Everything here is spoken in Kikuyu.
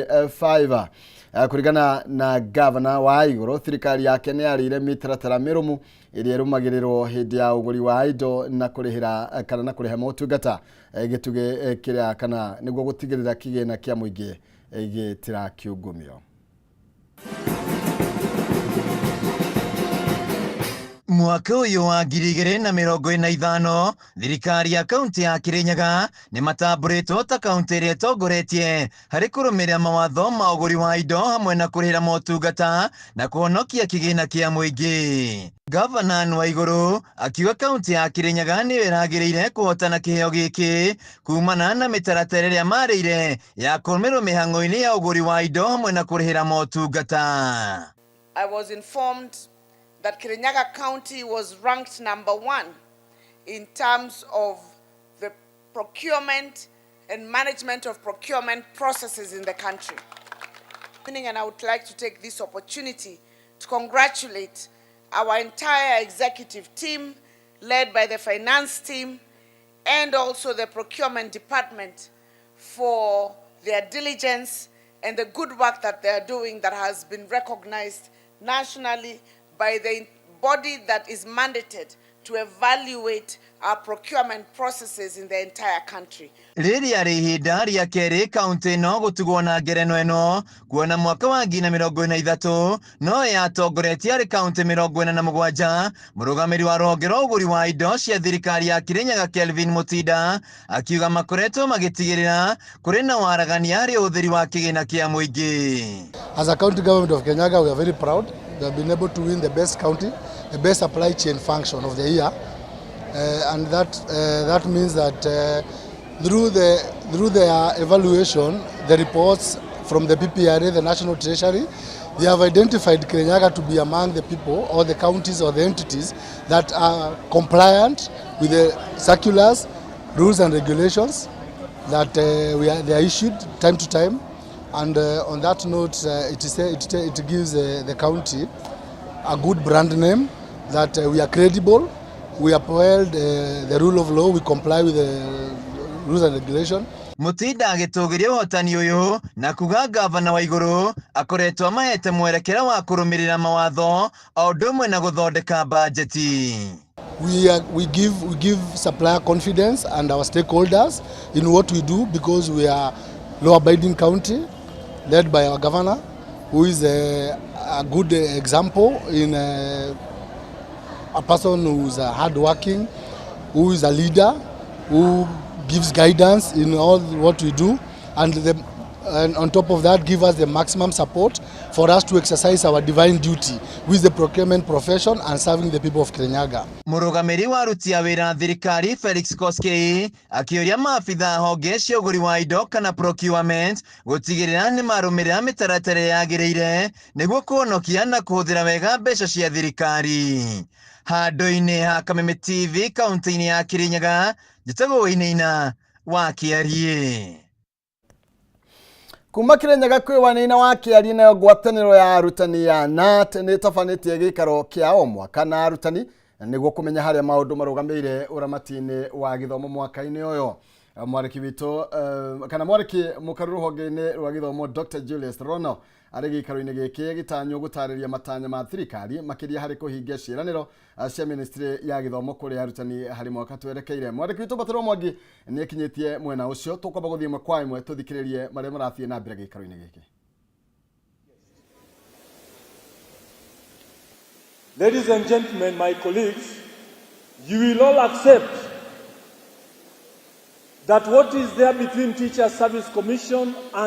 5. Kũringana na gavana wa igũrũ, thirikari yake nĩ yarĩire mĩtaratara mĩrũmu ĩrĩa ĩrũmagĩrĩrwo hĩndĩ ya ũgũri wa indo na kũrĩhĩra kana na kũrĩha motungata, gĩtugĩ kĩrĩa kana nĩguo gũtigĩrĩra kĩgĩna kĩa mũingĩ gĩtirakiungumio. Mwaka ũyũ wa 2025, thirikari ya kaunti ya Kirinyaga nĩ matambũrĩtwo ta kaunti ĩrĩa ĩtongoretie harĩ kũrũmĩrĩra mawatho ma ũgũri wa indo hamwe na kũrĩhĩra motungata na kũhonokia kĩgĩna kĩa mũingĩ. Gavana Anne Waigũrũ akiuga kaunti ya Kirinyaga nĩyo ĩragĩrĩire kũhotana kĩheo gĩkĩ kumana na mĩtaratara ĩrĩa marĩire ya kũrũmĩrĩrwo mĩhang'o-inĩ ya ũgũri wa indo hamwe na kũrĩhĩra motungata. I was informed that Kirinyaga County was ranked number 1 in terms of the procurement and management of procurement processes in the country. And I would like to take this opportunity to congratulate our entire executive team, led by the finance team and also the procurement department, for their diligence and the good work that they are doing that has been recognized nationally by the body that is mandated to evaluate our procurement processes in the entire country. Rĩrĩa rĩ ihinda rĩa kerĩ kaunti ĩno gũtigwo na ngerenwa ĩno, kuona mwaka wa 2023 no yatongoretie harĩ kaunti 47. Mũrũgamĩrĩri wa rũhonge rwa ũgũri wa indo cia thirikari ya Kirinyaga Kelvin Mutinda akiuga makoretwo magĩtigĩrĩra kũrĩ na waragania harĩ ũhũthĩri wa kĩgĩna kĩa mũingĩ. As a county government of Kirinyaga, we are very proud. We have been able to win the best county, the best supply chain function of the year. And that means that through their evaluation, the reports from the PPRA, the National Treasury, they have identified Kirinyaga to be among the people or the counties or the entities that are compliant with the circulars, rules and regulations that they are issued time to time. And on that note, it gives the county a good brand name that we are credible, we uphold the rule of law, we comply with the rules and regulation. Mutinda agĩtũgĩria ũhotani ũyũ na kuga gavana wa igũrũ akoretwo amahete mwerekera wa kũrũmĩrĩra mawatho o ũndũ ũmwe na gũthondeka bajeti. We give supplier confidence and our stakeholders in what we do, because we are law-abiding county led by our governor, who is a good example in a person who is hardworking, who is a leader, who gives guidance in all what we do, and on top of that give us the maximum support for us to exercise our divine duty with the procurement profession and serving the people of Kirinyaga. Mũrũgamĩrĩri wa aruti a wĩra thirikari Felix Koskei akĩũria maabitha honge cia ũgũri wa indo kana procurement gũtigĩrĩra nĩ marũmĩrĩra mĩtaratara yagĩrĩire nĩguo kũhonokia na kũhũthĩra wega mbeca cia thirikari. Handũ-inĩ ha Kameme TV kaunti-inĩ ya Kirinyaga, njĩtagwo Wainaina wa Kĩariĩ. Kuma Kirinyaga kwĩ Wainaina wa Kĩariĩ, nayo ngwatanĩro ya arutani ya KNUT nĩ ĩtabanĩtie gĩikaro kĩa o mwaka na arutani nĩguo kũmenya harĩa maũndũ marũgamĩire ũramati-inĩ wa gĩthomo mwaka-inĩ ũyũ. Mwarĩki witũ, kana mwarĩki mũkaru rũhonge-inĩ rwa gĩthomo Dr. Julius Rono arĩ gĩikaro-inĩ gĩkĩ gĩtanywo gũtarĩria matanya ma thirikari makĩria harĩ kũhingia ciĩranĩro cia ministry ya gĩthomo kũrĩ arutani harĩ mwaka twerekeire. Mwandĩki witũ Batũrũ Mwangi nĩ akinyĩtie mwena ũcio, tũkwamba gũthiĩ ĩmwe kwa ĩmwe tũthikĩrĩrie marĩa marathiĩ na mbere gĩikaro-inĩ gĩkĩ. Ladies and gentlemen, my colleagues, you will all accept that what is there between Teacher Service Commission and